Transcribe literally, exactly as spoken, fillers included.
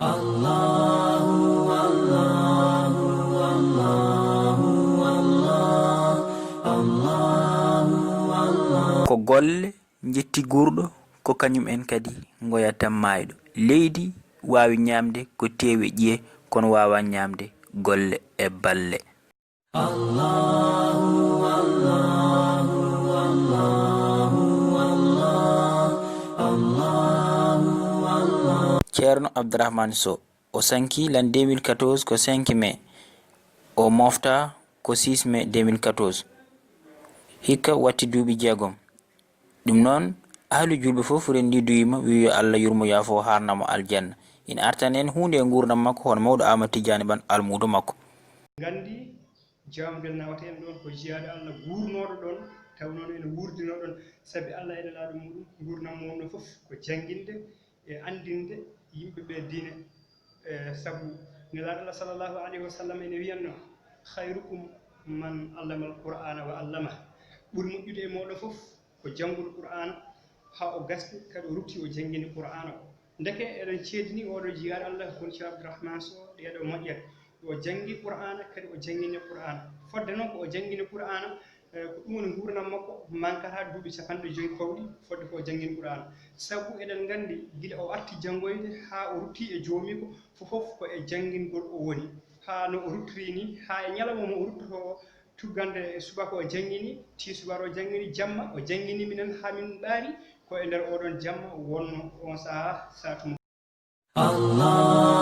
Allahu, Allahu, Allahu, Allah, Allahu, Allah. Ko golle njetti guurɗo, ko kañum en kadi ngoyata maayɗo. Leydi waawi ñaamde ko teewe ƴiye, kono waawaa ñaamde golle e balle. Allahu, Allahu, Allahu, Allah, Allahu, Allah. Ceerno Abdourahmane Sow, o sanki lan deux mille quatorze ko cinq mai, o mofta ko six mai deux mille quatorze. Hikka watti duuɓi jeegom. Ɗum noon, ahli julɓe fof renndi duyima, wi yo Allah yurmo yaafo, haarna mo aljanna. Ina artan en huunde e nguurndam makko, hono mawɗo Aamadu Tijjaani Ban, almuudo makko. Nganndi jawgel nawata en ɗoon ko jiyaaɗo Allah guurnooɗo ɗoon, taw noon ene wuurdinoo ɗoon, sabi Allah e Nelaaɗo muuɗum, nguurndam mum no fof ko jannginde e anndinde yimɓe ɓe diine. E sabu Nelaaɗo Allah sallallahu alayhi wa sallam ene wiyanno: "Khayrukum man allama al-Qur'ana wa allama." Ɓuri moƴƴude e mooɗon fof ko janngol Qur'aana haa o gasni, kadi o rutti o janngini Qur'aana o. Ndeke eɗen ceedini oɗo jiyaaɗo Allah, kon Ceerno Abdourahmane Sow, ɗeeɗo moƴƴere. O janngi Qur'aana, kadi o janngini Qur'aana. Fodde noon ko o janngini Qur'aana, eh, ko ɗum woni nguurndam makko, mankata duuɓi capanɗe joyi pawɗi fodde ko o janngini Qur'aana. Sabu eɗen nganndi, gila o arti janngoyde haa o rutti e joomiiko, fof fof ko e janngingol o woni. Haa no o ruttiri ni, haa e ñalawma mo o ruttoto o, tuggande e subaka o janngini, tiisubaar o janngini, jamma o janngini minen haa min ɓaari, ko e nder oɗon jamma wonno on sahaa, saatu mo. Allah.